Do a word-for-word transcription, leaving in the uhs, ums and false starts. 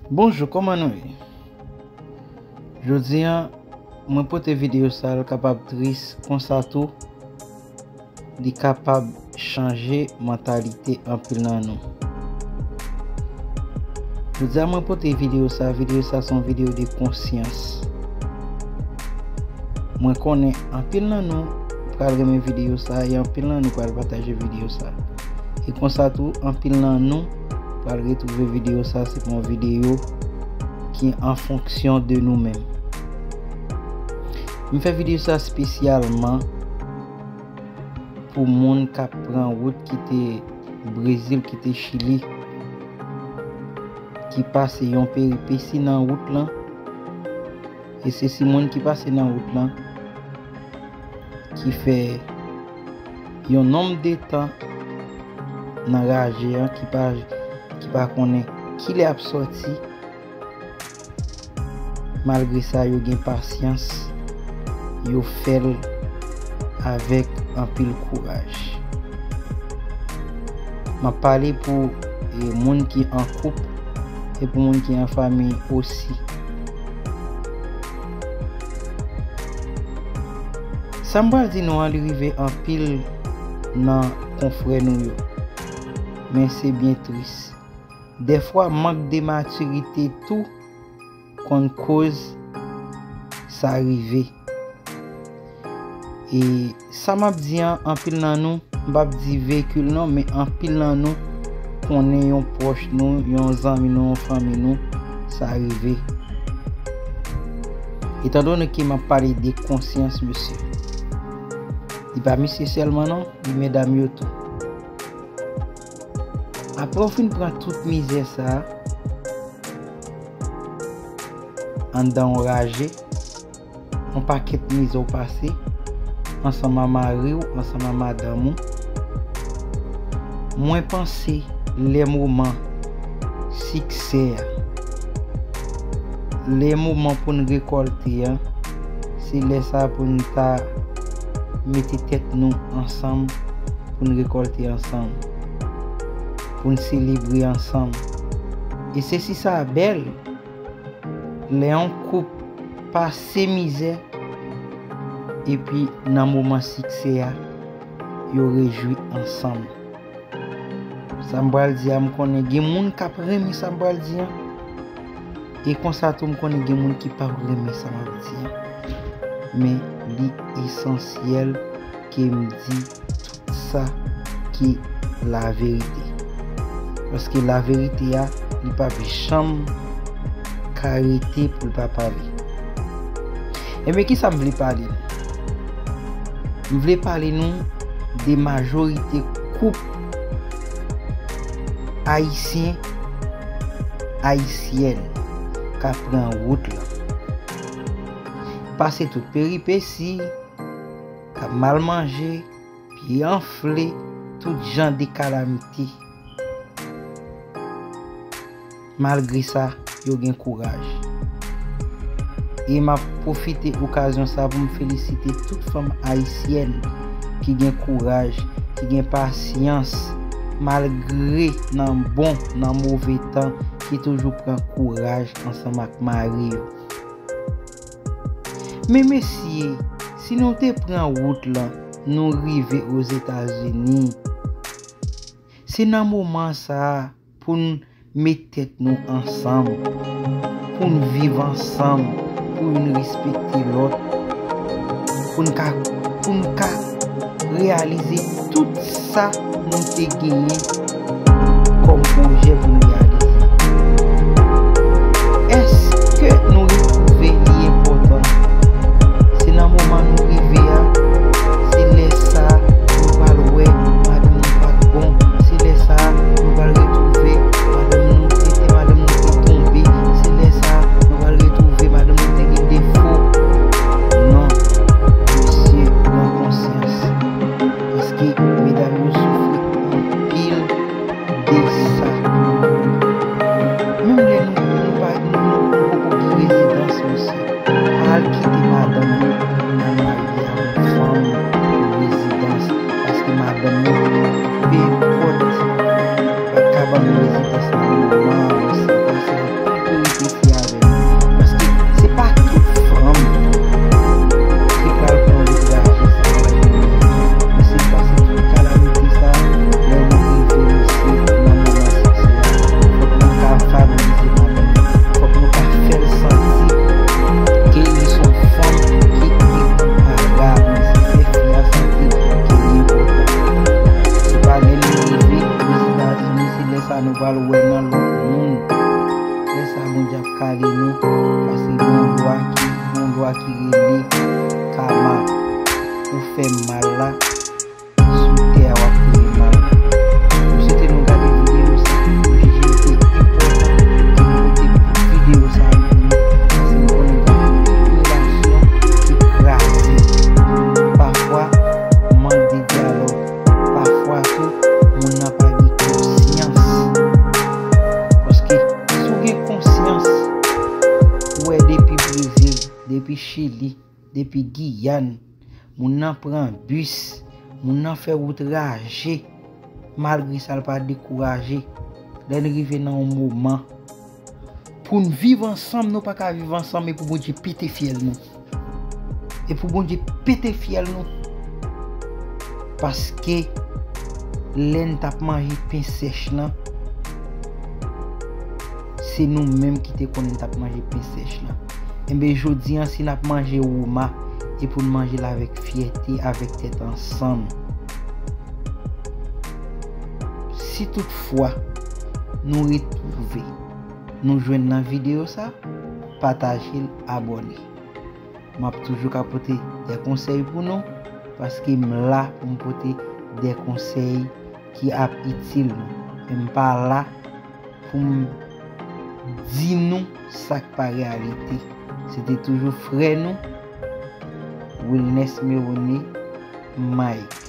Bonjou, kòman nou ye? Jodi a, mwen pote videyo sa, l kapab tris, konsa tou, li kapab chanje mantalite anpil nan nou. Jodi a, mwen pote videyo sa, videyo sa se yon videyo de konsyans. Mwen konnen anpil nan nou pral renmen videyo sa, e anpil nan nou pral pataje videyo sa. E konsa tou, anpil nan nou pral retwouve videyo sa, se pou yon videyo ki an fonksyon de nou menm. M fè videyo sa espesyalman pou moun k ap pran wout kite Brezil, kite Chili, ki pase yon peripesi nan wout lan. E se si moun ki pase nan wout lan, ki fè yon nonb de tan nan raje an, ki pa, ki pa konnen kilè ap sòti. Malgre sa, yo gen pasyans, yo fè l avèk anpil kouraj. M ap pale pou, e, moun ki an koup e pou moun ki an fanmi osi. Sa m pral di nou an, li rive anpil nan konfrè nou yo. Men se byen tris. Dèfwa, mank de matirite tou konn koz sa rive. E sa m ap di an, anpil nan nou, m p ap di veyikil non, men anpil nan nou konnen yon pwòch nou, yon zanmi nou, yon fanmi nou, sa rive. Etandone ke m ap pale de konsyans, mesye, li pa misye sèlman non, li medam yo tou. Apre w fin pran tout mizè sa a, anndan yon raje, yon pakèt mizè w pase, ansanm a mari w, ansanm a madanm ou, mwen panse lè moman siksè a, lè moman pou n rekòlte a, se lè sa a pou n ta mete tèt nou ansanm, pou n rekòlte ansanm, pou n selebre ansanm. E se si sa bèl, lè yon koup pase mizè, epi nan moman siksè a, yo rejwi ansanm. Sa m pral di a, m konnen gen moun k ap renmen sa m pral di an. E konsa tou, m konnen gen moun ki p ap renmen sa m ap di an. Men li esansyèl ke m di tout sa ki laverite. Paske laverite a, li p ap janm ka rete pou l pa pale. Ebyen, kisa m vle pale nou? M vle pale nou de majorite koup ayisyen, ayisyèn k ap pran wout lan. Pase tout peripesi, k ap mal manje, pye anfle, tout jan de kalamite. Malgre sa, yo gen kouraj. E m ap pwofite okazyon sa pou m felisite tout fanm ayisyèn ki gen kouraj, ki gen pasyans, malgre nan bon, nan move tan, ki toujou pran kouraj ansanm ak mari yo. Men mesye, si nou te pran wout lan, nou rive Ozetazini. Se nan moman sa a pou n met tèt nou ansanm, pou n viv ansanm, pou youn respekte lòt, pou n ka, pou n ka reyalize tout sa nou te genyen kòm pwojè pou n reyalize. Èske nou retwouve li enpòtan? Se nan moman nou rive a, se lè sa a nou pral wè madanm nou pa t bon, se lè sa a nou pral retwouve madanm nou, tete madanm nou te tonbe, se lè sa a nou pral retwouve madanm nou te gen defo. Non, mesye, pran konsyans. Paske medam yo soufri anpil de sa. depi Chili, depi Giyàn. Moun nan pran bis, moun nan fè wout raje. Malgre sa, l pa dekouraje. Lè n rive nan yon moman, pou n viv ansanm, nou pa ka viv ansanm e pou Bondye pete fyèl nou. E pou Bondye pete fyèl nou. Paske lè n t ap manje pen sèch lan, se nou menm ki te konnen n t ap manje pen sèch lan. Enben, jodi an, si n ap manje woma, e pou n manje l avèk fyète, avèk tèt ansanm. Si toutfwa nou retwouve, nou jwenn nan videyo sa, pataje l, abòne. M ap toujou ka pote de konsèy pou nou, paske m la pou m pote de konsèy ki ap itil nou. Men m pa la pou m di nou sa k pa reyalite. Se te toujou frè nou, Wilness Meroney Mike.